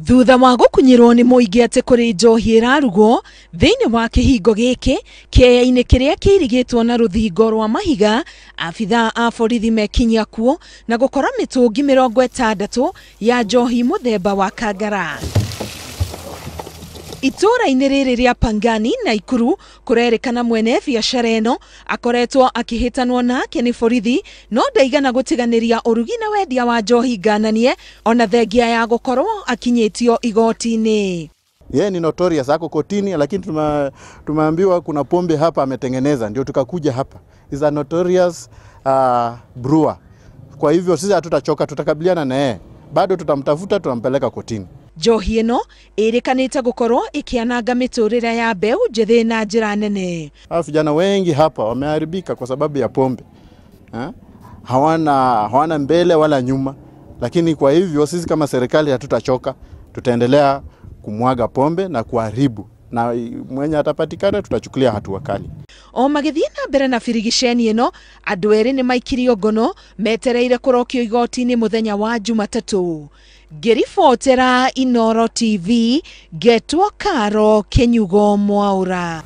Thutha wa gũkunyĩrwo nĩ mũingĩ atĩ kũrĩ njohi ĩrarugwo thĩinĩ wa kĩhingo gĩkĩ kĩeya-inĩ kĩrĩa kĩirigĩtwo na rũthingo rwa mahiga, abithaa a borithi mekinyia kuo na gũkora mĩtũngi 60 ya njohi mũthemba wa kangara. Itũũra-inĩ rĩrĩ rĩa Pangani Naikuru kũrerĩkana mwene biacara ĩno akoretwo akĩhĩtanwo nake nĩ borithi no ndaigana gũtiganĩria ũrugi na wendia wa njohi ngananie ona thengia ya gũkorwo akinyĩtio igoti-inĩ. Yeye ni notorious, ako kotini, lakini tumeambiwa kuna pombe hapa ametengeneza, ndio tukakuja hapa. Is a notorious brewer. Kwa hivyo sisi hatutachoka, tutakabiliana na yeye, bado tutamtafuta, tutampeleka kotini. Njohi ĩno ĩrĩkanĩte gũkorwo ĩkĩananga mĩtũrĩre ya mbeũ njĩthĩ na njĩra nene. Hawa vijana wengi hapa wameharibika kwa sababu ya pombe. Ha? Hawana mbele wala nyuma, lakini kwa hivyo sisi kama serikali hatutachoka, tutaendelea kumwaga pombe na kuharibu, na mwenye atapatikana tutachukulia hatua kali. O magĩthiĩ na mbere na birigiceni ĩno, andũ erĩ nĩ maikirio ngono metereire kũrokio igoti-inĩ mũthenya wa Jumatatũ. Ngĩribotera Inooro TV, ngetwo Karo Kĩnyugo Mwaũra.